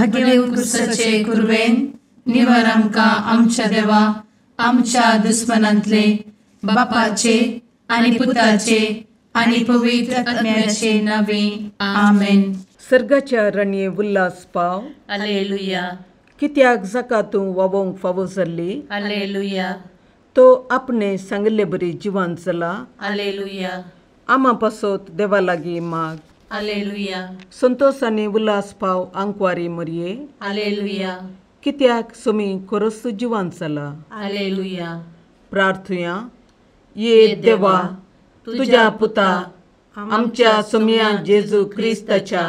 भगेवन क्रिस्ताचे कुरवेन निवार आमकां आमच्या देवा आमच्या दुस्मनांतले बापाचे आनी पुताचे आनी पवित्र आत्म्याचे नावे आमेन. सर्गाच्या रणये उल्हास पाव. हालेलुया. कित्याक जाका तूं वावोंक फावो जाल्ली. हालेलुया. तो आपणे सांगिल्ले बरी जिवान जाला. हालेलुया. आमा पासत देवा लागीं माग. हालेलुया. संतोष आनी उल्हास पाव आंकवारी मरये. हालेलुया. कित्याक सोमी खरोच जिवान जाला. हालेलुया. प्रार्थुया. ये देवा तुज्या पुता आमच्या सोमया जेजू क्रिस्ताच्या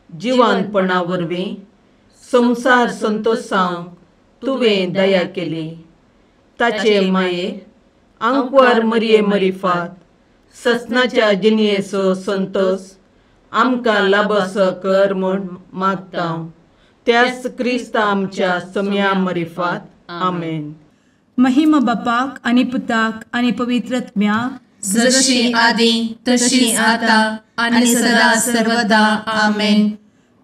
जिवानपणा वरवीं संवसार संतोषांक तुवें दया केली. ताचे माये आंकवार मरये मरिफात ससनाच्या जिणयेचो संतोष आमकां लाबसो कर म्हूण मागता त्याच क्रिस्ता आमच्या सोमया मरिफात. आमेन. महिमा बापाक आनी पुताक आनी पवित्र आत्म्याक, जशी आदी तशी आता आनी सदा सर्वदा. आमेन.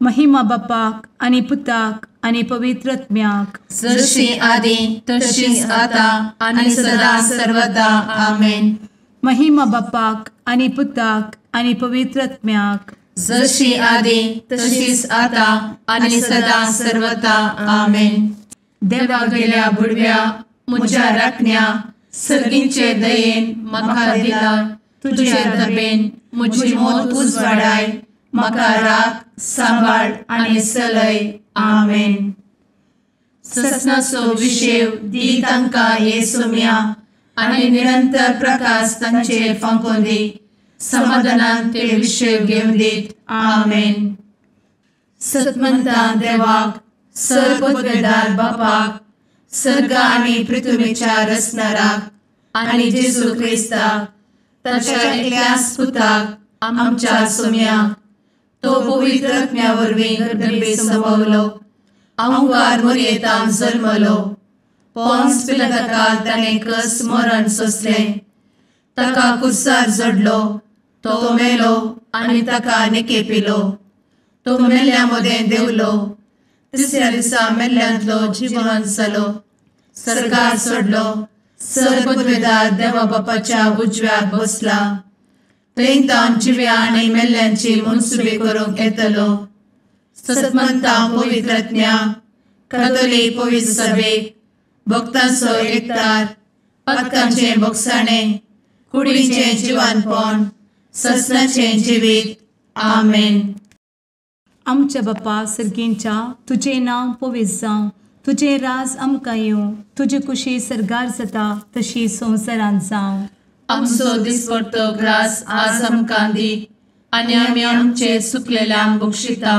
महिमा बापाक आनी पुताक आनी पवित्र आत्म्याक, जशी आदी तशी आता आनी सदा सर्वदा. आमेन. महिमा बापाक आनी पुताक आनी पवित्र आत्म्याक, जशी आदी तशीच आता आनी सदा सर्वदा. आमेन. देवा गेल्या बुडव्या म्हज्या राखण्या सर्गींचे दयेन म्हाका दिला तुजे दबेन म्हजी मोत उजवाडाय म्हाका राख सांबाळ आनी सलय. आमेन. ससनाचो विशेव दी तांकां हे सोम्या आनी निरंतर प्रकाश तांचेर फांकोवन दी. समाधानान ते विशेव घेवन दीत. आमेन. सतमंता देवाक सर्वपदवेदार बापाक सर्ग आनी पृथ्वीच्या रचणाराक आनी जेजू क्रिस्ताक ताच्या एकल्याच पुताक आमच्या सोम्याक तो पवित्र आत्म्या वरवीं गर्भे संभवलो आंकार मोरयेतान जल्मलो पोन्स पिलाताकाल ताणें कस मरण सोंसलें ताका कुर्सार जडलो तो मेलो आनी ताका निकेपिलो तो मेल्ल्या मदें देवलो तिसऱ्या दिसा मेल्ल्यांतलो जिवन जालो सर्गार सोडलो सर्वपदवेदार देवा बापाच्या उजव्याक बसला थंय तावन जिव्या आनी मेल्ल्यांची मनसुबी करूंक येतलो. सतमंता पवित्र आत्म्या कातोलीक पवित्र सभेक भक्तांचो एकतार पातकांचें भोगसाणें कुडीचें जिवानपण ससनाचें जिवीत. आमेन. आमच्या बापा सर्गींच्या तुजें नांव पवित्र जावं, तुजें राज आमकां येवं, तुजी कुशी सर्गार जाता तशी संवसारांत जावं. आमचो दिसपडतो ग्रास आज आमकां दी आनी आमी आमचे सुकलेल्यांक बक्षिता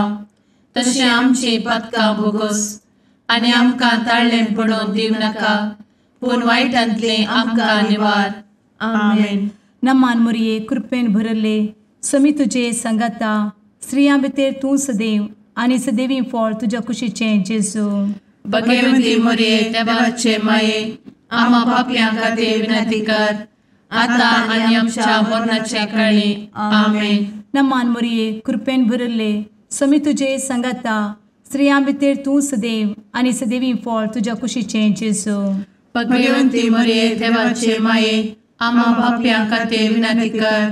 तशें आमची पातकां भोगोस आनी आमकां ताळ्ळें पडोवन दिवं नाका पूण वायटांतलें आमकां निवार. आमेन. नमान मोरये कृपेन भरले समी तुजे सांगाता स्त्रियां भितर तूं सदैव आनी सदैवी फळ तुज्या कुशीचें जेजू. भगवंती मोरये देवाचे माये आमा पापयां खातीर विनंती कर आता आनी आमच्या मरणाच्या काळी. आमेन. नमान मोरये कृपेन भरले समी तुजे सांगाता स्त्रियां भितर तूं सदैव आनी सदैवी फळ तुज्या कुशीचें जेजू. भगवंती मोरये देवाचे माये आमा पापयां खातीर विनंती कर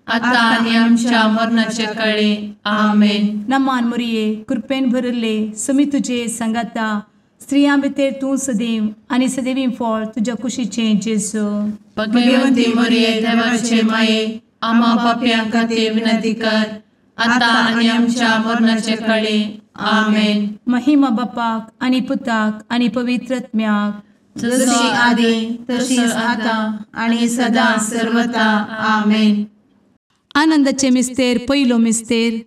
आता आनी आमच्या मरणाच्या काळी. आमेन. नमान मोरये कृपेन भरले समी तुजे सांगाता स्त्रियां भितर तूं सदैव आनी सदैवी फळ तुज्या कुशीचें जेजू. भगवंती मोरये देवाचे माये आमा पापयां खातीर विनंती कर आता आनी आमच्या मरणाच्या काळी. आमेन. महिमा बापाक आनी पुताक आनी पवित्र आत्म्याक, जशी आदी तशीच आता आनी सदा सर्वता. आमेन. आनंदाचे मिस्तेर पयलो मिस्तेर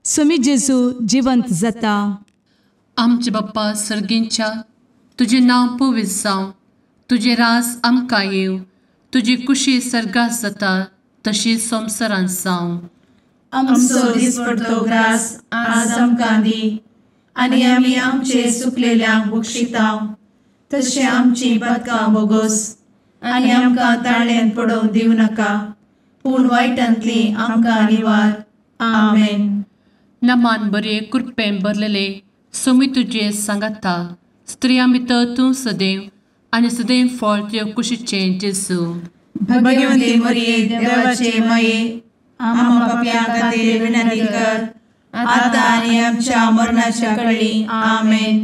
स्वामी जेजू जिवंत जाता. आमचे बाप्पा सर्गींच्या तुजें नांव पवित्र जावं, तुजें राज आमकां येवं, तुजी कुशी सर्गात जाता तशी संवसारांत जावं. आमचो दिसपडतो ग्रास आज आमकां दी आनी आमी आमचे सुकलेल्यांक बक्षिता तशें आमची पातकां भोगोस आनी आमकां ताळ्ळेंत पडोवंक दिवं नाका पूण वायटांतली आमकां निवार. आमेन. नमान बरे कृपेन भरलेले सोमी तुजे सांगाता, स्त्रियां भितर तूं सदैव आनी सदैव फळ तुज्या कुशीचें जेजू। भगवती मरिये देवाचे माये, आम्हा पाप्यां खातीर विनंती कर, आतां आनी आमच्या मरणाच्या कळी। आमेन।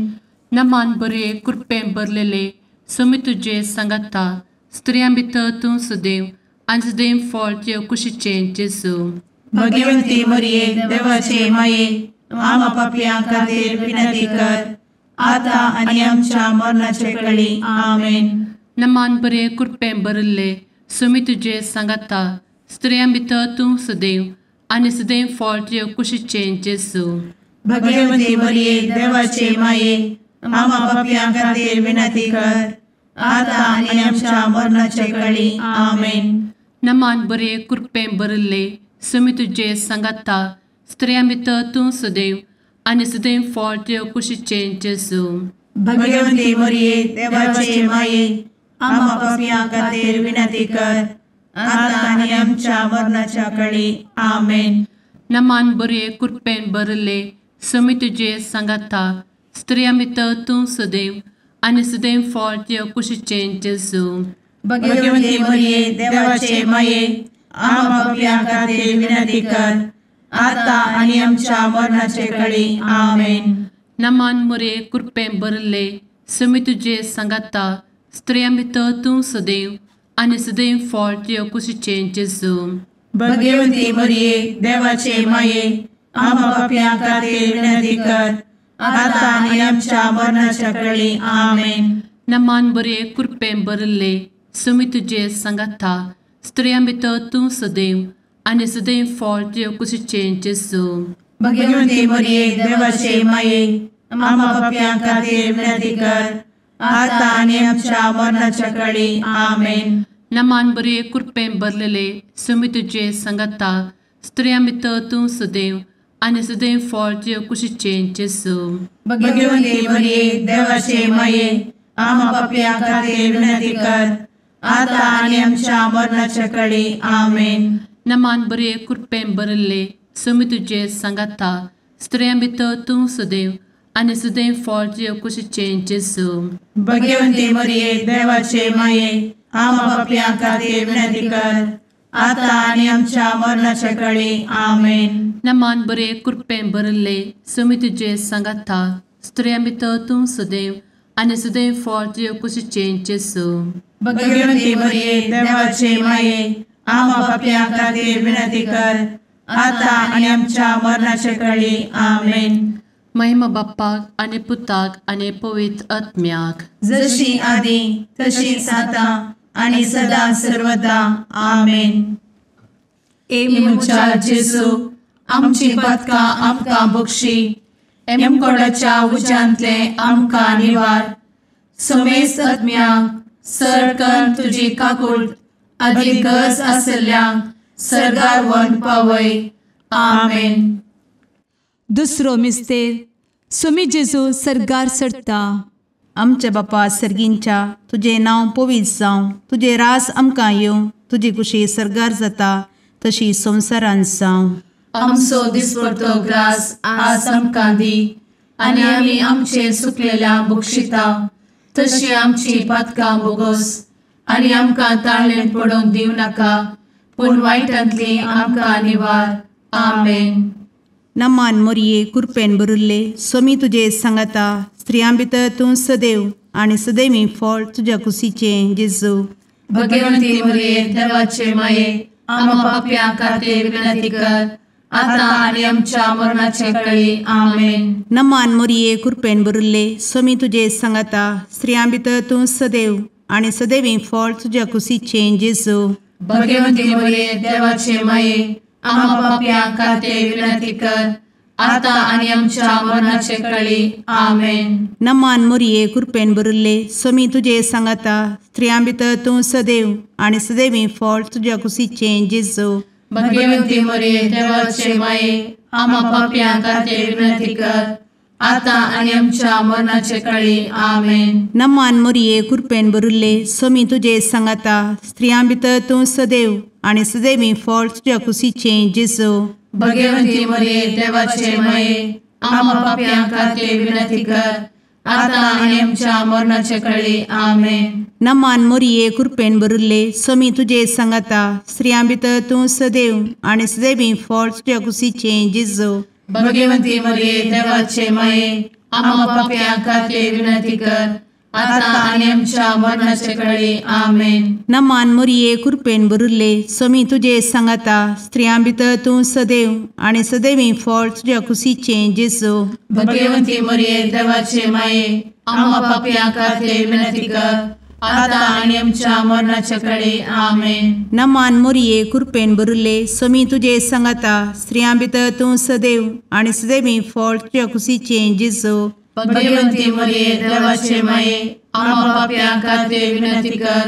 नमान बरे कृपेन भरलेले, सोमी तुजे सांगाता, स्त्रियां भितर तूं सदैव आनी सदैव फळ तुज्या कुशीचें जेजू। भगवती मरिये देवाचे माये, आम्हा पाप्यां खातीर विनंती कर, आतां आनी आमच्या मरणाच्या कळी। आमेन। नमान बरे कृपेन भरलेले, सोमी तुजे सांगाता, स्त्रियां भितर तूं सदैव आनी सदैव फळ तुज्या कुशीचें जेजू। भगवती मरिये देवाचे माये, आम्हा पाप्यां खातीर विनंती कर, आतां आनी आमच्या मरणाच्या कळी। आमेन। नमान बरे कृपेन भरलेले, सोमी तुजे सांगाता, स्त्रियां भितर तूं सदैव आनी सदैव फळ तुज्या कुशीचें जेजू। भगवती मरिये देवाचे माये, आम्हा पाप्यां खातीर विनंती कर, आतां आनी आमच्या मरणाच्या कळी। आमेन। नमान बरे कृपेन भरलेले, सोमी तुजे सांगाता, स्त्रियां भितर तूं सदैव आनी सदैव फळ तुज्या कुशीचें जेजू। भगवती मरिये देवाचे माये, आम्हा पाप्यां खातीर विनंती कर, आतां आनी आमच्या मरणाचे कळी। आमेन। नमान मरिये कृपेन भरलेले, सोमी तुजे सांगाता, स्त्रियां भितर तूं सदैव आनी सदैव फळ तुज्या कुशीचें जेजू। भगवती मरिये देवाचे माये, आम्हा पाप्यां खातीर विनंती कर, आतां आनी आमच्या मरणाच्या कळी। आमेन। नमान बरे कृपेन भरलेले, सोमी तुजे सांगाता, स्त्रियां भितर तूं सदैव आनी सदैव फळ तुज्या कुशीचें जेजू। भगवती मरिये देवाचे माये, आम्हा पाप्यां खातीर विनंती कर, आतां आनी आमच्या मरणाच्या कळी। आमेन। नमान बरे कृपेन भरलेले, सोमी तुजे सांगाता, स्त्रियां भितर तूं सदैव आनी सदैव फळ तुज्या कुशीचें जेजू। भगवती मरिये देवाचे माये, आम्हा पाप्यां खातीर विनंती कर, आतां आनी आमच्या मरणाच्या कळी। आमेन। नमान बरे कृपेन भरलेले, सोमी तुजे सांगाता, स्त्रियां भितर तूं सदैव आनी सदैव फळ तुज्या कुशीचें जेजू। भगवती मरिये देवाचे माये, आम्हा पाप्यां खातीर विनंती कर, आतां आनी आमच्या मरणाच्या कळी। आमेन। नमान बरे कृपेन भरलेले, सोमी तुजे सांगाता, स्त्रियां भितर तूं सदैव आनी सदैव फळ तुज्या कुशीचें जेजू। भगवती मरिये देवाचे माये, आम्हा पाप्यां खातीर विनंती कर, आतां आनी आमच्या मरणाच्या कळी। आमेन। महिमा बाप्पाक आनी पुताक आनी पवित्र आत्म्याक, जशी आदी तशीच आतां आनी सदा सर्वदा। आमेन। ए म्हज्या जेजू, आमची पातकां आमकां बक्षी, एमकोडाच्या उज्यांतले आमकां निवार, समेस्त आत्म्यांक सरकन तुजी काकूट आदी गरज आशिल्ल्यांक सर्गार व्हरून पावय। आमेन। दुसरो मिस्तेर, सोमी जेजू सर्गार चडटा। आमच्या बापा सर्गींच्या, तुजें नांव पवित्र जावं, तुजें रास आमकां येवं, तुजी कुशी सर्गार जाता तशी संवसारांत जावं। आमचो दिसपडतो ग्रास आज आमकां दी, आनी आमी आमचे सुकलेल्या बक्षिता तशी आमची पातकां बोगोस, आनी आमकां ताळेन पडोवंक दिवं नाका, पूण वायटांतली आमकां निवार। आमेन। नमान मोरये कृपेन भरिल्ले, सोमी तुजे सांगाता, स्त्रियां भितर तूं सदैव आनी सदैवी फळ तुज्या कुशीचें जेजू। भगवंती मोरये देवाचे माये, आम्हा पाप्यां खातीर विनंती कर, आतां आनी आमच्या मरणाचे कळी। आमेन। नमान मोरये कृपेन भरिल्ले, सोमी तुजे सांगाता, स्त्रियां भितर तूं सदैव आनी सदैवी फळ तुज्या कुशीचें जेजू। भगवंती मोरये देवाचे माये, आम्हा पाप्यां खातीर विनंती कर, आतां आनी आमच्या मरणाचे कळी। आमेन। नमान मोरये कृपेन भरिल्ले, सोमी तुजे सांगाता, स्त्रियां भितर तूं सदैव आनी सदैवी फळ तुज्या कुशीचें जेजू। भगवंती मोरये देवाचे माये, आम्हा पाप्यां खातीर विनंती कर, आतां आनी आमच्या मरणाचे कळी। आमेन। नमान मोरये कृपेन भरिल्ले, सोमी तुजे सांगाता, स्त्रियां भितर तूं सदैव आनी सदैवी फळ तुज्या कुशीचें जेजू। भगवंती मोरये देवाचे माये, आमा पापयां खातीर विनंती कर आतां आनी आमच्या मरणाचे कळी. आमेन. नमान मोरये कृपेन भरिल्ले स्वामी तुजे सांगाता, स्त्रियां भितर तूं सदैव आनी सदैवी फळ तुज्या कुशीचें जेजू. भगवंती मरिये देवाचे माये आमा पापयां खातीर विनंती कर आतां आनी आमच्या मरणाचे कळी. आमेन. नमान मोरये कृपेन भरिल्ले स्वामी तुजे सांगाता, स्त्रियां भितर तूं सदैव आनी सदैवी फळ तुज्या कुशीचें जेजू. भगवंती मरिये देवाचे माये आमा पापयां खातीर विनंती कर आतां आनी आमच्या मरणाचे कळी. आमेन. नमान मोरये कृपेन भरिल्ले स्वामी तुजे सांगाता, स्त्रियां भितर तूं सदैव आनी सदैवी फळ तुज्या कुशीचें जेजू. भगवंती मरिये देवाचे माये आमा पापयां खातीर विनंती कर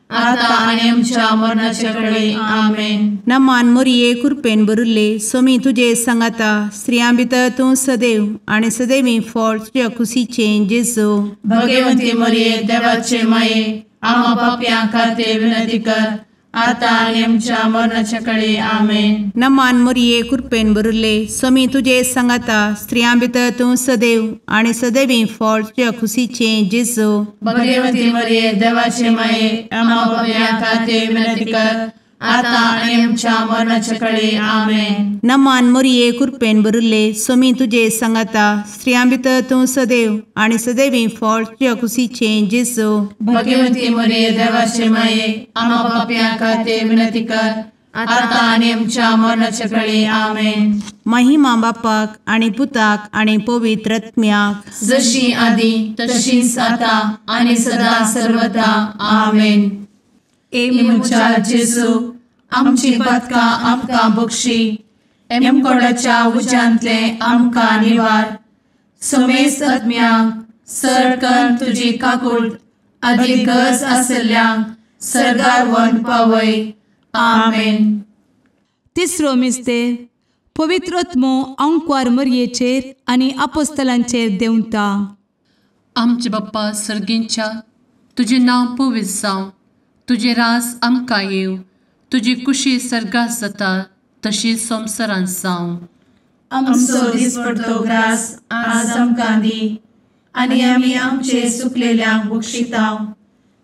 आतां आनी आमच्या मरणाचे कळी. आमेन. नमान मोरये कृपेन भरिल्ले स्वामी तुजे सांगाता, स्त्रियां भितर तूं सदैव आनी सदैवी फळ तुज्या कुशीचें जेजू. भगवंती मरिये देवाचे माये आमा पापयां खातीर विनंती कर आतां आनी आमच्या मरणाचे कळी. आमेन. नमान मोरये कृपेन भरिल्ले स्वामी तुजे सांगाता, स्त्रियां भितर तूं सदैव आनी सदैवी फळ तुज्या कुशीचें जेजू. भगवंती मरिये देवाचे माये आमा पापयां खातीर विनंती कर आतां आनी आमच्या मरणाचे कळी. आमेन. नमान मोरये कृपेन भरिल्ले स्वामी तुजे सांगाता, स्त्रियां भितर तूं सदैव आनी सदैवी फळ तुज्या कुशीचें जेजू. भगवंती मरिये देवाचे माये आमा पापयां खातीर विनंती कर आतां आनी आमच्या मरणाचे कळी. आमेन. महिमा बापाक आनी पुताक आनी पवित्र आत्म्याक, जशी आदी तशीच आतां आनी सदा सर्वदा. आमेन. ए म्हज्या जेजू आमची पातकां आमकां बक्षी, एमकोडाच्या उज्यांतले आमकां निवार, समेस्त आत्म्यांक सरकन तुजी काकूट आदी गरज आशिल्ल्यांक सर्गार व्हरून पावय. आमेन. तिसरो मिस्तेर पवित्र आत्मो आंकवार मरयेचेर आनी आपोस्तलांचेर देंवता. आमचे बाप्पा सर्गींच्या, तुजें नांव पवित्र जावं, तुजें राज आमकां येवं, तुजी कुशी सर्गात जाता तशी संवसारांत जावं. आमचो दिसपडतो ग्रास आज आमकां दी आनी आमी आमचे सुकलेल्यांक बक्षितांव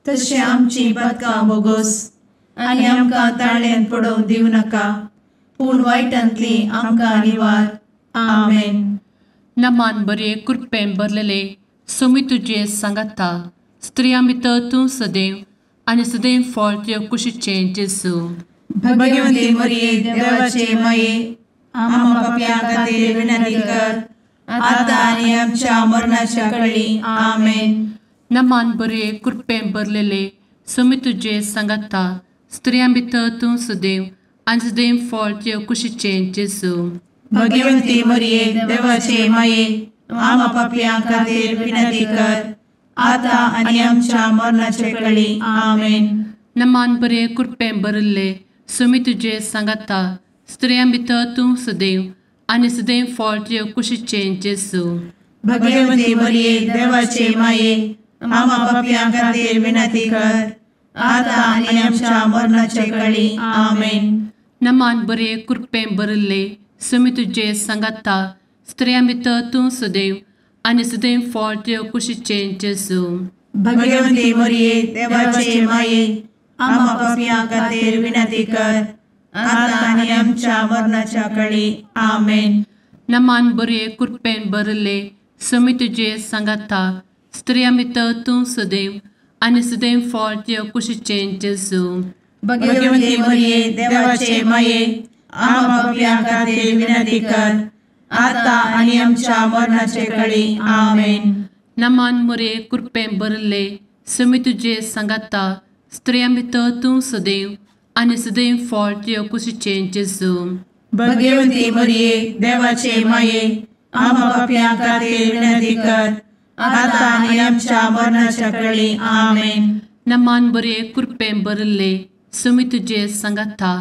तशें आमची पातकां बोगोस आनी आमकां ताळ्यान पडोवंक दिवं नाका, पूण वायटांतली आमकां निवार. आमेन. नमान बरे कृपेन भरलेले स्वामी तुजे सांगाता, स्त्रियां भितर तूं सदैव आनी सदैव फळ तुज्या कुशीचें जेजू. भगवंती मरिये देवाचे माये आमा पापयां खातीर विनंती कर आतां आनी आमच्या मरणाच्या कळी. आमेन. नमान बरे कृपेन भरलेले स्वामी तुजे सांगाता, स्त्रियां भितर तूं सदैव आनी सदैव फळ तुज्या कुशीचें जेजू. भगवंती मरिये देवाचे माये आमा पापयां खातीर विनंती कर आतां आनी आमच्या मरणाचे कळी. आमेन. नमान बरे कृपेन भरिल्ले स्वामी तुजे सांगाता, स्त्रियां भितर तूं सदैव आनी सदैव फळ तुज्या कुशीचें जेजू. भगवंती मरिये देवाचे माये आमा पापयां खातीर विनंती कर आतां आनी आमच्या मरणाचे कळी. आमेन. नमान बरे कृपेन भरिल्ले स्वामी तुजे सांगाता, स्त्रियां भितर तूं सदैव आनी सदैव फळ तुज्या कुशीचें जेजू. भगवंती मरिये देवाचे माये आमा पापयां खातीर विनंती कर आतां आनी आमच्या मरणाच्या कळी. आमेन. नमान बरे कृपेन भरिल्ले स्वामी तुजे सांगाता, स्त्रियां भितर तूं सदैव आनी सदैव फळ तुज्या कुशीचें जेजू. भगवंती मरिये देवाचे माये आमा पापयां खातीर विनंती कर आतां आनी आमच्या मरणाचे कळी. आमेन. नमान मोरे कृपेन भरिल्ले स्वामी तुजे सांगाता, स्त्रियां भितर तूं सदैव आनी सदैव फळ तुज्या कुशीचें जेजू. भगवंती मरिये देवाचे माये आमा पापयां खातीर विनंती कर आतां आनी आमच्या मरणाच्या कळी. आमेन. नमान बरे कृपेन भरिल्ले स्वामी तुजे सांगाता,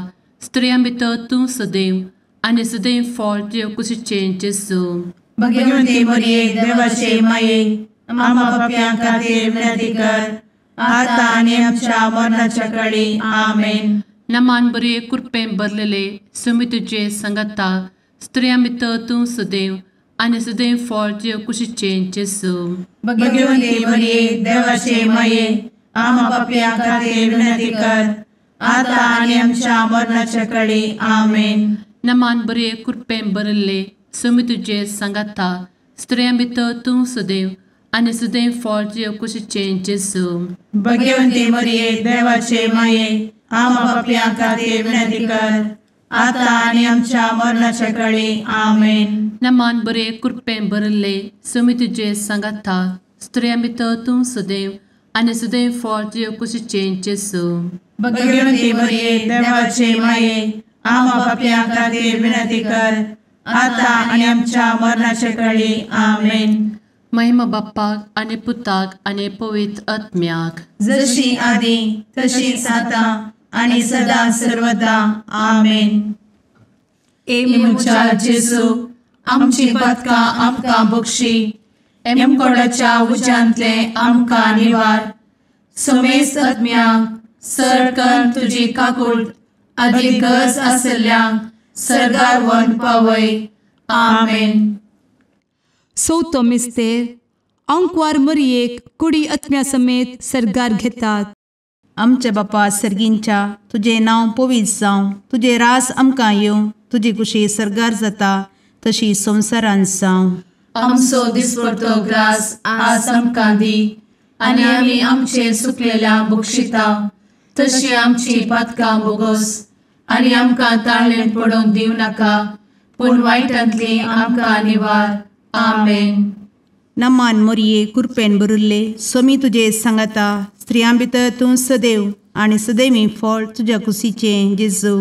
स्त्रियां भितर तूं सदैव आनी सदैव फळ तुज्या कुशीचें जेजू. भगवंती मरिये देवाचे माये आमा पापयां खातीर विनंती कर आतां आनी आमच्या मरणाच्या कळी. आमेन. नमान बरे कृपेन भरलेले स्वामी तुजे सांगाता, स्त्रियां भितर तूं सदैव आनी सदैव फळ तुजे कुशीचें जेजू. भगवंती मरिये देवाचे माये, आमा पापयां खातीर विनंती कर, आतां आनी आमच्या मरणाच्या कडी. आमेन. नमान बरे कृपेन भरिल्ले, स्वामी तुजे सांगाता, स्त्रियां भितर तूं सदैव आनी सदैव फळ तुजे कुशीचें जेजू. भगवंती मरिये देवाचे माये, आमा पापयां खातीर विनंती कर, आतां आनी आमच्या मरणाच्या कडी. आमेन. नमान बरे कृपेन भरिल्ले, स्वामी तुजे सांगाता, स्त्रियां भितर तूं सदैव आनी सदैव फळ तुजे कुशीचें जेजू. भगवंती मरिये देवाचे माये, आमा पापयां खातीर विनंती कर, आतां आनी आमच्या मरणाच्या कडी. आमेन. महिमा बाप्पाक आनी पुताक आनी पवित्र आत्म्याक, जशी आदी तशीच आतां आनी सदा सर्वदा. आमेन. ए म्हज्या जेजू, आमची पातकां आमकां बक्षी, एमकोडाच्या उज्यांतले आमकां निवार, समेस्त आत्म्यांक सरकन तुजी काकूट आदी गरज आसल्ल्यांक सर्गार व्हरून पावय. आमेन. चवथो मिस्तेर आंकवार मरियेक कुडी आत्म्या समेत सर्गार घेतात. आमच्या बापा सर्गींच्या, तुजें नांव पवित्र जावं, तुजें राज आमकां येवं, तुजी कुशी सर्गार जाता तशी संवसारांत जावं. आमचो दिसपडतो ग्रास आज आमकां दी, आनी आमी आमचे सुकलेल्या बक्षिता तशी आमची पातकां बोगोस, आनी आमकां ताळेन पडोवंक दिवं नाका, पूण वायटांतली आमकां निवार. आमेन. नमान मोरये कृपेन भरिल्ले, स्वामी तुजे सांगाता, स्त्रियां भितर तूं सदैव आनी सदैवी फळ तुज्या कुशीचें जेजू.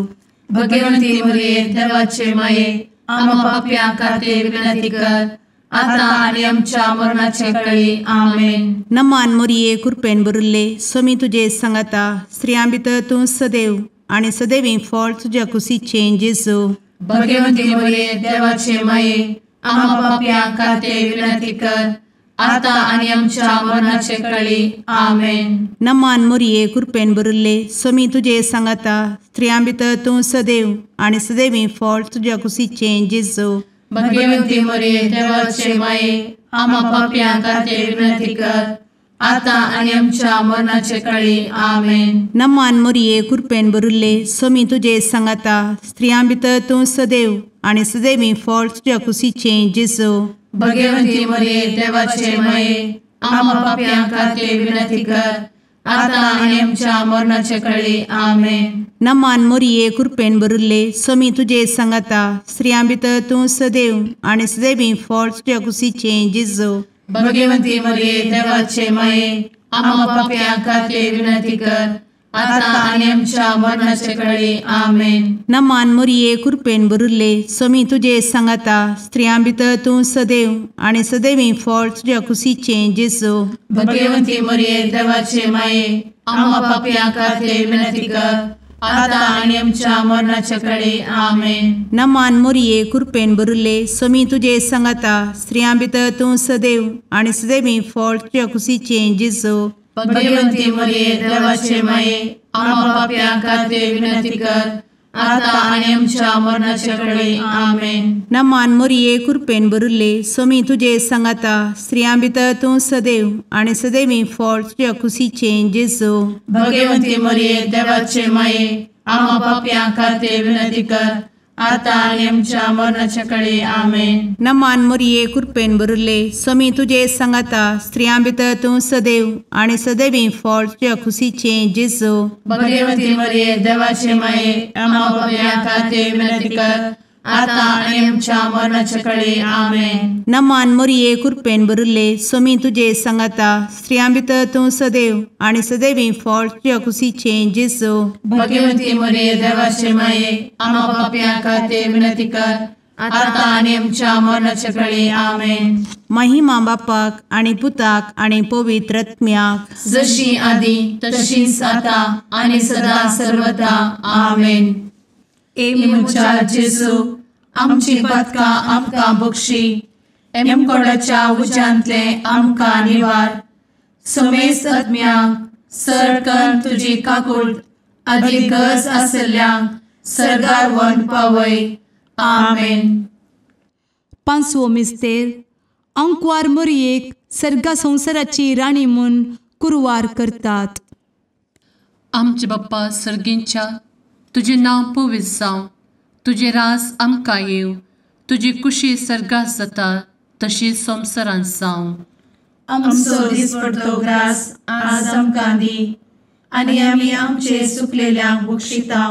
भगवंती मरिये देवाचे माये, आमा पापयां खातीर विनंती कर, आतां आनी आमच्या मरणाचे कळी. आमेन. नमान मोरये कृपेन भरिल्ले, स्वामी तुजे सांगाता, स्त्रियां भितर तूं सदैव आनी सदैवी फळ तुज्या कुशीचें जेजू. भगवंती मरिये देवाचे माये, आमा पापयां खातीर विनंती कर, आतां आनी आमच्या मरणाचे कळी. आमेन. नमान मोरये कृपेन भरिल्ले, स्वामी तुजे सांगाता, स्त्रियां भितर तूं सदैव आनी सदैवी फळ तुज्या कुशीचें जेजू. भगवंती मरिये देवाचे माये, आमा पापयां खातीर विनंती कर, आतां आनी आमच्या मरणाचे कळी. आमेन. नमान मोरये कृपेन भरिल्ले, स्वामी तुजे सांगाता, स्त्रियां भितर तूं सदैव आनी सदैवी फळ तुज्या कुशीचें जेजू. भगवंती मरिये देवाचे माये, आमा पापयां खातीर विनंती कर, आतां आनी आमच्या मरणाचे कळी. आमेन. नमान मोरये कृपेन भरिल्ले, स्वामी तुजे सांगाता, स्त्रियां भितर तूं सदैव आनी सदैवी फळ तुज्या कुशीचें जेजू. भगवंती मरिये देवाचे माये, आमा पापयां खातीर विनंती कर, आतां आनी आमच्या मरणाचे कळी. आमेन. नमान मोरये कृपेन भरिल्ले, स्वामी तुजे सांगाता, स्त्रियां भितर तूं सदैव आनी सदैवी फळ तुज्या कुशीचें जेजू. भगवंती मरिये देवाचे माये, आमा पापयां खातीर विनंती कर, आतां आनी आमच्या मरणाचे कळी. आमेन. नमान मोरये कृपेन भरिल्ले, स्वामी तुजे सांगाता, स्त्रियां भितर तूं सदैव आनी सदैवी फळ तुज्या कुशीचें जेजू. भगवंती मरिये देवाचे माये, आमा पापयां खातीर विनंती कर, आतां आनी आमच्या मरणाचे कळी. आमेन. नमान मोरये कृपेन भरिल्ले, स्वामी तुजे सांगाता, स्त्रियां भितर तूं सदैव आनी सदैवी फळ तुज्या कुशीचें जेजू. भगवंती मरिये देवाचे माये, आमा पापयां खातीर विनंती कर, आतां आनी आमच्या मरणाचे कळी. आमेन. नमान मोरये कृपेन भरिल्ले, स्वामी तुजे सांगाता, स्त्रियां भितर तूं सदैव आनी सदैवी फळ तुज्या कुशीचें जेजू. भगवंती मरिये देवाचे माये, आमा पापयां खातीर विनंती कर, आतां आनी आमच्या मरणाचे कळी. आमेन. नमान मोरये कृपेन भरिल्ले, स्वामी तुजे सांगाता, स्त्रियां भितर तूं सदैव आनी सदैवी फळ तुज्या कुशीचें जेजू. भगवंती मरिये देवाचे माये, आमा पापयां खातीर विनंती कर, आतां आनी आमच्या मरणाचे कळी. आमेन. महिमा बापाक आनी पुताक आनी पवित्र आत्म्याक, जशी आदी तशीच आतां आनी सदा सर्वदा. आमेन. ए म्हज्या जेजू, आमची पातकां आमकां बक्षी, एमकोडाच्या उज्यांतले आमकां निवार, समेस्त आत्म्यांक सरकन तुजी काकूट आदी गरज आसल्ल्यांक सर्गार व्हरून पावय. आमेन. पांचवो मिस्तेर आंकवार मोरयेक सर्गा संवसाराची राणी म्हूण कुरवार करतात. आमचे बाप्पा सर्गींच्या, तुजें नांव पवित्र जावं, तुजें राज आमकां येवं, तुजी कुशी सर्गात जाता तशी संवसारांत जावं. आमचो दिसपडतो ग्रास आज आमकां दी आनी आमी आमचे सुकलेल्यांक बक्षिता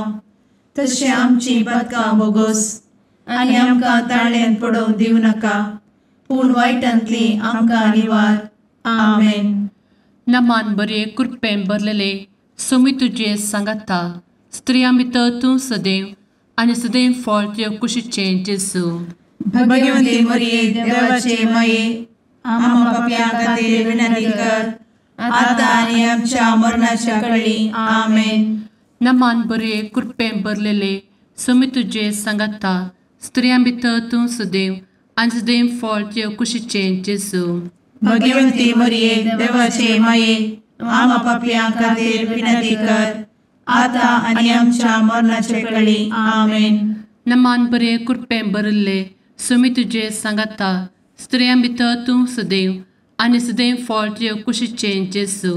तशें आमची पातकां बोगोस आनी आमकां ताळ्यांत पडोवंक दिवं नाका, पूण वायटांतली आमकां निवार. आमेन. नमान बरे कृपेन भरलेले सोमी तुजे सांगाता, स्त्रियां भितर तूं सदैव आनी सदैव फळ तुजे कुशीचें जेजू. भगवती मरिये देवाचे माये, आम्हा पाप्यां खातीर विनंती कर आतां आनी आमच्या मरणाच्या कळी. आमेन. नमान बरे कृपेन भरलेले सोमी तुजे सांगाता, स्त्रियां भितर तूं सदैव आनी सदैव फळ तुजे कुशीचें जेजू. भगवती मरिये देवाचे माये, आम्हा पाप्यां खातीर विनंती कर आतां आनी आमच्या मरणाच्या कळी. आमेन. नमान बरे कृपेन भरिल्ले सोमी तुजे सांगाता, स्त्रियां भितर तूं सदैव आनी सदैव फळ तुजे कुशीचें जेजू.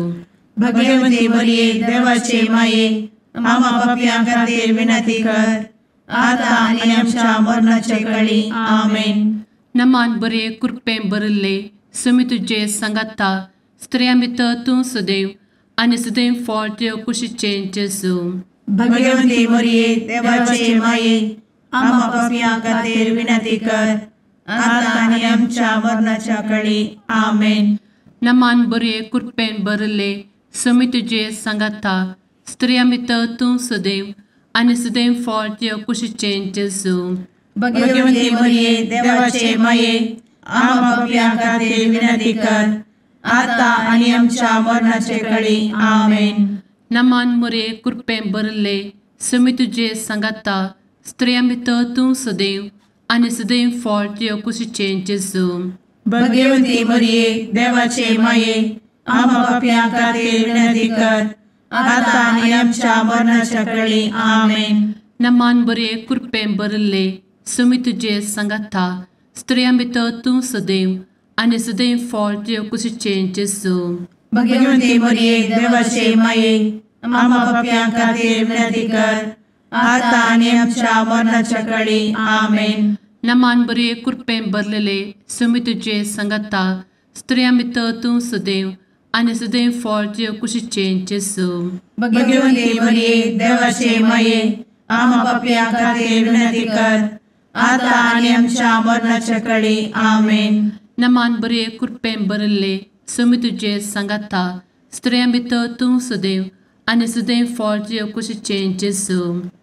भगवती मरिये देवाचे माये, आम्हा पाप्यां खातीर विनंती कर आतां आनी आमच्या मरणाच्या कळी. आमेन. नमान बरे कृपेन भरिल्ले सोमी तुजे सांगाता, स्त्रियां भितर तूं सदैव आनी सदैव फळ तुजे कुशीचें जेजू. भगवती मरिये देवाचे माये, आम्हा पाप्यां खातीर विनंती कर आतां आनी आमच्या मरणाच्या कळी. आमेन. नमान बरे कृपेन भरिल्ले सोमी तुजे सांगाता, स्त्रियां भितर तूं सदैव आनी सदैव फळ तुजे कुशीचें जेजू. भगवती मरिये देवाचे माये, आम्हा पाप्यां खातीर विनंती कर आतां आनी आमच्या मरणाचे कळी. आमेन. नमान मरिये कृपेन भरिल्ले सोमी तुजे सांगाता, स्त्रियां भितर तूं सदैव आनी सदैव फळ तुजे कुशीचें जेजू. भगवती मरिये देवाचे माये, आम्हा पाप्यां खातीर विनंती कर आतां आनी आमच्या मरणाच्या कळी. आमेन. नमान बरे कृपेन भरिल्ले सोमी तुजे सांगाता, स्त्रियां भितर तूं सदैव आनी सदैव फळ तुजे कुशीचें जेजू. भगवती मरिये देवाचे माये, आम्हा पाप्यां खातीर विनंती कर आतां आनी आमच्या मरणाच्या कळी. आमेन. नमान बरे कृपेन भरलेले सोमी तुजे सांगाता, स्त्रियां भितर तूं सदैव आनी सदैव फळ तुजे कुशीचें जेजू. भगवती मरिये देवाचे माये, आम्हा पाप्यां खातीर विनंती कर आतां आनी आमच्या मरणाच्या कळी. आमेन. नमान बरे कृपेन भरिल्ले सोमी तुजे सांगाता, स्त्रियां भितर तूं सदैव आनी सदैव फळ तुजे कुशीचें जेजू.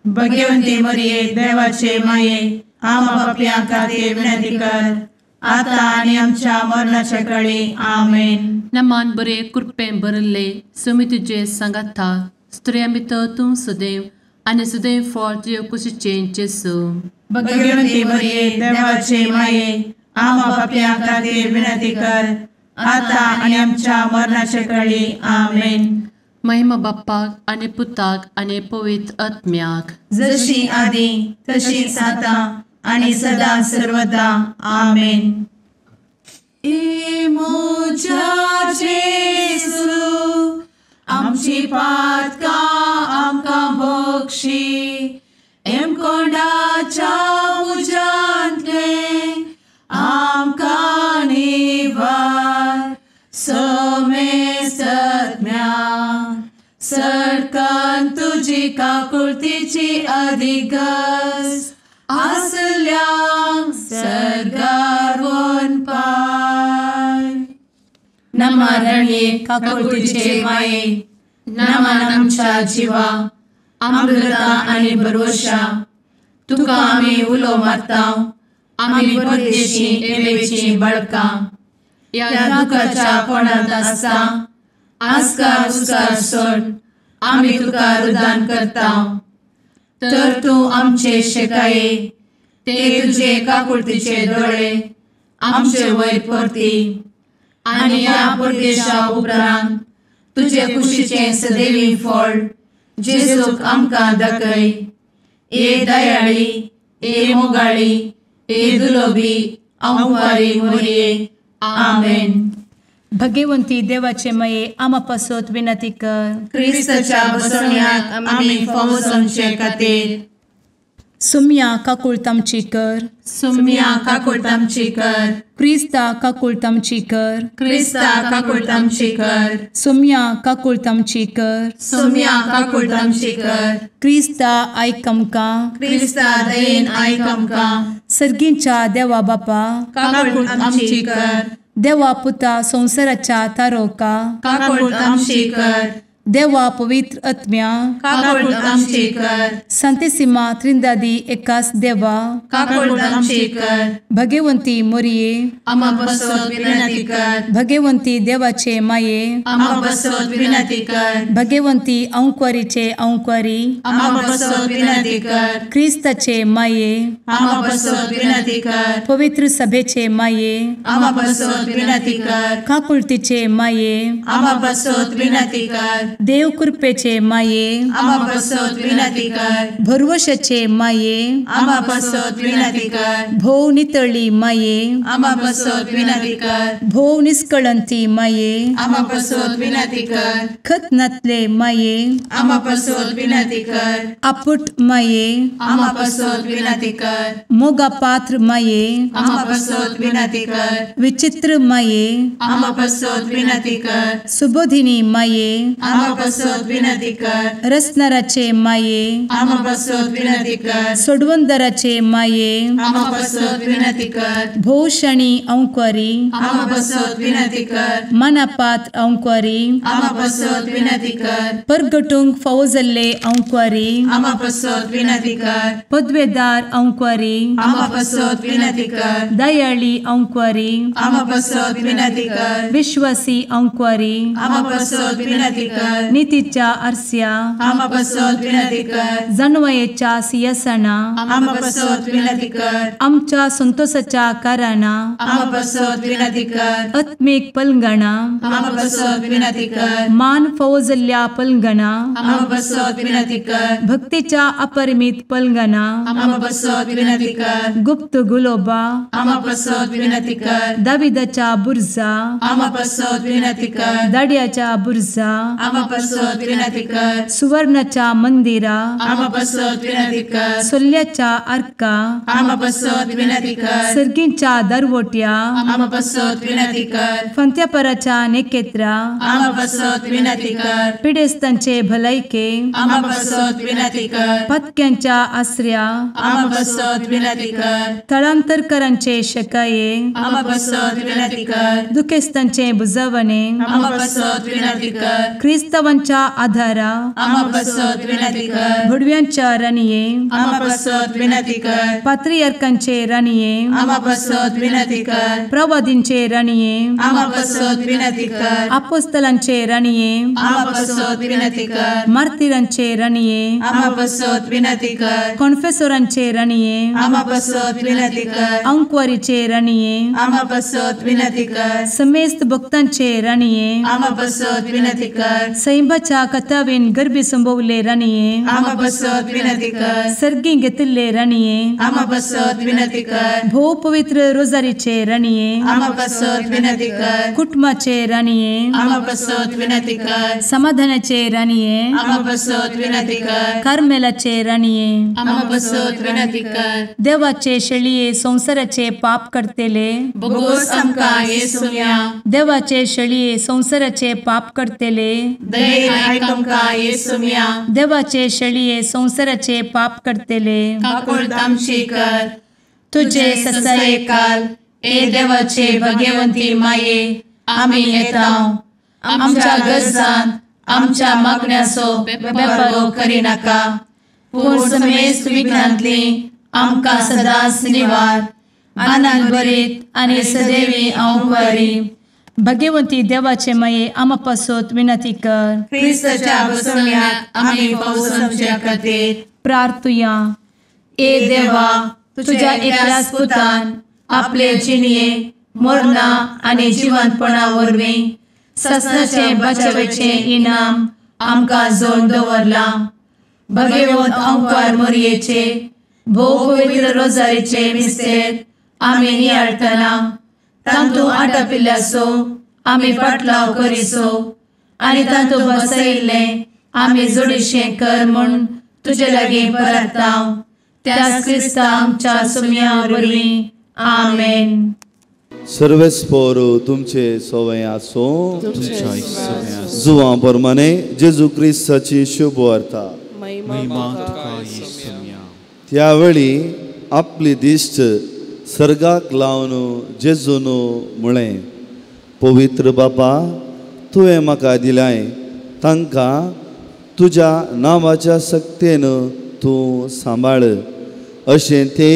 भगवती मरिये देवाचे माये, आम्हा पाप्यां खातीर विनंती कर आतां आनी आमच्या मरणाच्या कळी. आमेन. नमान बरे कृपेन भरिल्ले सोमी तुजे सांगाता, स्त्रियां भितर तूं सदैव आनी सदैव फळ तुजे कुशीचें जेजू. भगवती मरिये देवाचे माये, आम्हा पाप्यां खातीर विनंती कर आतां आनी आमच्या मरणाच्या कळी. आमेन. महिमा बाप्पाक आनी पुताक आनी पवित्र आत्म्याक, जशी आदी तशीच आतां आनी सदा सर्वदा. आमेन. ए म्हज्या जेजू, आमची पातकां आमकां बक्षी, एमकोंडाच्या उज्यांतलें आमकां निवार, समेस्तज्ञा सरकान तुजी काकुळतीची अधिगस आसल्यांक सर्गार वनपाय. नमान रणये काकुळतीचे माये, नमान आमच्या जिवा, अमृता आनी भरवशा, तुका आमी उलो मारता, आमी परदेशी एवेची बळकां, ह्या दुखाच्या कोणांत आसता आस्कार उस्कार सोड आमी तुका रुदान करता, तर तूं आमचे शेकाये ते तुजे काकुळतीचे दोळे आमचे वयर परती आनी ह्या परदेशा उपरांत तुजे कुशीचें सदैवी फळ जेजूक आमकां दाखय. ए दयाळी, ए मोगाळी, ए दुलोबी आंवकारी मोरये. आमेन. भगवंती देवाचे माये आमा पासत विनंती कर. क्रिस्ताच्या बसवण्याक आमी फावो जावचे खातीर. सुम्या काकुळट आमची कर. सुम्या काकुळट आमची कर. क्रिस्ता काकुळट आमची कर. क्रिस्ता काकुळट आमची कर. सुम्या काकुळट आमची कर. सुम्या काकुळट आमची कर. क्रिस्ता आयक आमकां. क्रिस्ता दयेन आयक आमकां. सर्गींच्या देवा बापा काकुळट आमची कर. देवा पुता संवसाराच्या तारोका काकुळट आमची कर. देवा पवित्र आत्म्या काकुळट आमची कर. संतेसिमा त्रिंदादी एकास देवा काकुळट आमची कर. भगवंती मोरये आमा पासत विनंती कर. भगवंती देवाचे माये आमा पासत विनंती कर. भगवंती अंकुरीचे अंकुरी आमा पासत विनंती कर. क्रिस्ताचे माये आमा पासत विनंती कर. पवित्र सभेचे माये आमा पासत विनंती कर. काकुळतीचे माये आमा पासत विनंती कर. देव कृपेचे माये आमा पासत विनंती कर. भरवशाचे माये आमा पासत विनंती कर. भोव नितळी माये आमा पासत विनंती कर. भोव निष्कळंती माये आमा पासत विनंती कर. खत नातले माये आमा पासत विनंती कर. आपुट माये आमा पासत विनंती कर. मोगा पात्र माये आमा पासत विनंती कर. विचित्र माये आमा पासत विनंती कर. सुबोधिनी माये आमा पासत विनंती कर. रसनाराचे माये आमा पासत विनंती कर. सोडवंदराचे माये आमा पासत विनंती कर. भोवशणी अंकुरी आमा पासत विनंती कर. मनापात्र अंकुरी आमा पासत विनंती कर. परगटूंक फावो जाल्ले अंकुरी आमा पासत विनंती कर. पदवेदार अंकुरी आमा पासत विनंती कर. दयाळी अंकुरी आमा पासत विनंती कर. विश्वासी अंकुरी आमा पासत विनंती कर. नितीच्या आरस्या आमा पासत विनंती कर. जानवयेच्या सिंहासना आमा पासत विनंती कर. आमच्या संतोषाच्या कारणा आमा पासत विनंती कर. आत्मीक पलंगणा आमा पासत विनंती कर. मान फावो जाल्ल्या पलंगणा आमा पासत विनंती कर. भक्तीच्या अपरिमित पलंगणा आमा पासत विनंती कर. गुप्त गुलोबा आमा पासत विनंती कर. दाविदाच्या बुर्जा आमा पासत विनंती कर. दाड्याच्या बुर्जा आमा पासत विनंती कर. सुवर्णाच्या मंदिरा आमा पासत विनंती कर. सोल्ल्याच्या आर्का आमा पासत विनंती कर. सर्गींच्या दरवट्या आमा पासत विनंती कर. फंत्यापराच्या नेकेत्रा आमा पासत विनंती कर. पिडेस्तांचे भलायके आमा पासत विनंती कर. पत्क्यांच्या आसऱ्या आमा पासत विनंती कर. थळांतरकरांचे शकाये आमा पासत विनंती कर. दुखेस्तांचे बुजवणे आमा पासत विनंती कर. क्रिस्तावांच्या आधारा आमा पासत विनंती कर. भुडव्यांच्या राणये आमा पासत विनंती कर. पात्रियार्कांचे राणये आमा पासत विनंती कर. प्रवादींचे राणये आमा पासत विनंती कर. आपोस्तलांचे राणये आमा पासत विनंती कर. मार्तिरांचे राणये आमा पासत विनंती कर. कॉन्फेसोरांचे राणये आमा पासत विनंती कर. अंकुवारीचे राणये आमा पासत विनंती कर. समेस्त भक्तांचे राणये आमा पासत विनंती कर. सैंबाच्या कथावेन गर्भी संभवले राणये आमा पासत विनंती कर. सर्गी घेतिल्ले राणये आमा पासत विनंती कर. भोव पवित्र रोजारीचे राणये आमा पासत विनंती कर. कुटुंबाचे राणये आमा पासत विनंती कर. समाधानाचे राणये आमा पासत विनंती कर. कार्मेलाचे राणये आमा पासत विनंती कर. देवाचे शेळये संवसाराचे पाप करतेले बोगोस आमकां येसुम्या देवाचे शेळये संवसाराचे पाप करतेले दयेन आयक आमकां येसुम्या देवाचे शेळये संवसाराचे पाप करतेले काकुळट आमची कर. तुझे ससायेकाल ए देवाचे भगवंती माये आमी येता आमच्या गरजान आमच्या मागण्याचो बेपारो करिनाका पूण समेस्त विघ्नांतली आमकां सदांच निवार आनंद भरीत आनी सदैवी अंकुरी. भगवंती देवाचे माये आमा पासत विनंती कर. क्रिस्ताच्या बसवण्याक आमी फावो जावचे खातीर प्रार्थुया. ए देवा तुझ्या एकल्याच पुतान आपले जिणये मरणा आनी जिवंतपणा वरवीं ससनाचें बचावेचें इनाम आमकां जोडून दवरलां. भगवंत अंकार मोरयेचे भोव पवित्र रोजारीचे मिस्तेर आमी नियाळटना तांतू आटापिल्ल्याचो आमी पाटलाव करिसो आनी तांतू बसयिल्लें आमी जोडीशें कर म्हूण तुजे लागीं परता त्याच क्रिस्ता आमच्या सुम्या वरवीं. आमेन. सर्वेस्पोर तुमचे सवय आसो. जुवां प्रमाणे जेजू क्रिस्ताची शुभ वार्ता. त्यावेळी आपली दिश्ट सर्गाक लावन जेजून म्हळें, पवित्र बापा, तुवें म्हाका दिलाय तांकां तुज्या नांवाच्या सक्तेन तूं सांबाळ, अशें ते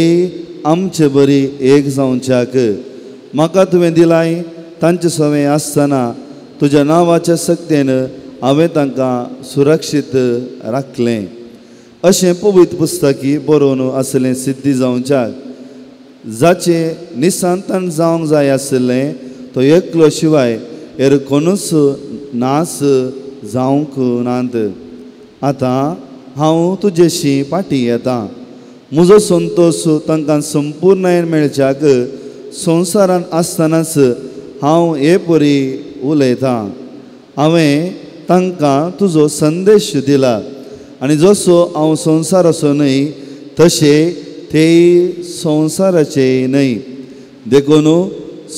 आमचे बरी एक जावच्याक. म्हाका तुवें दिलाय तांचे सवय आसतना तुज्या नांवाच्या सक्तेन हांवें तांकां सुरक्षीत राखलें. अशें पवित्र पुस्तकी बरोवन आसलें सिद्धी जावच्याक. जाचें निसंतान जावंक जाय आशिल्लें तो एकलो शिवाय हेर कोणूच नास जावंक नात. आतां हांव तुजेशी फाटीं येता. म्हजो संतोश तांकां संपूर्णायेन मेळच्याक संवसारांत आसतनाच हांव हे परी उलयतां. हांवें तांकां तुजो संदेश दिला आनी जसो हांव संवसाराचो न्हय तशें तेय संवसाराचे न्हय. देखून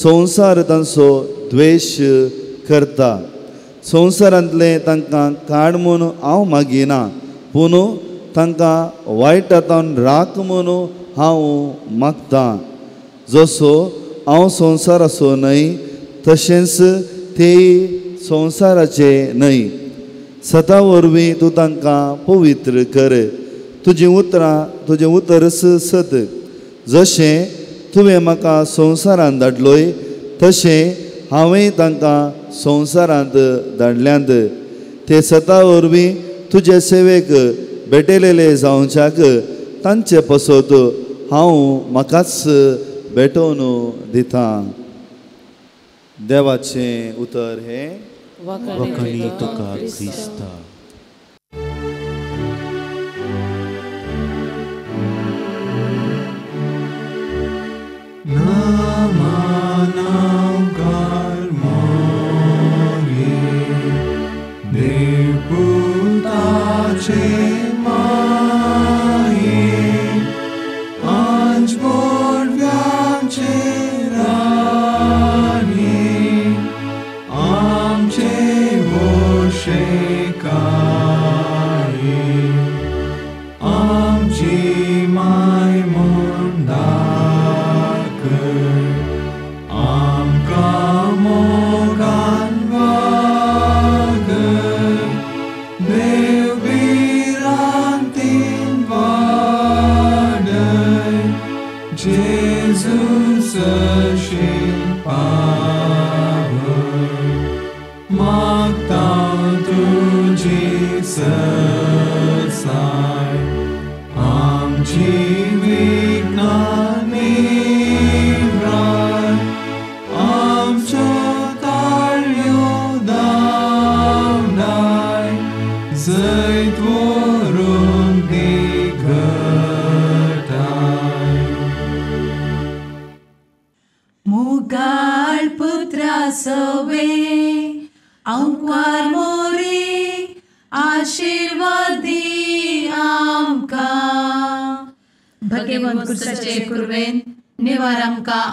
संवसार तांचो द्वेश करता. संवसारांतलें तांकां काड म्हूण हांव मागिना, पूण तांकां वायटांतल्यान राख म्हूण हांव मागतां. जसो हांव संवसाराचो न्हय तशेंच तेय संवसाराचे न्हय. सता वरवीं तूं तांकां पवित्र कर. तुजीं उतरां तुजें उतरच सत. जशें तुवें म्हाका संवसारांत धाडलोय तशें हांवें तांकां संवसारांत धाडल्यांत. ते सता वरवीं तुजे सेवेक भेटयलेले जावच्याक तांचे पसत हांव म्हाकाच भेटोवन दितां. देवाचें उतर हें. वखाणी तुका क्रिस्ता.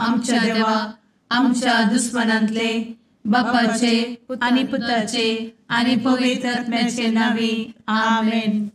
आमच्या देवा आमच्या दुस्मनांतले बापाचे आनी पुताचे आनी पवित्र आत्म्याचे नांवी. आमेन.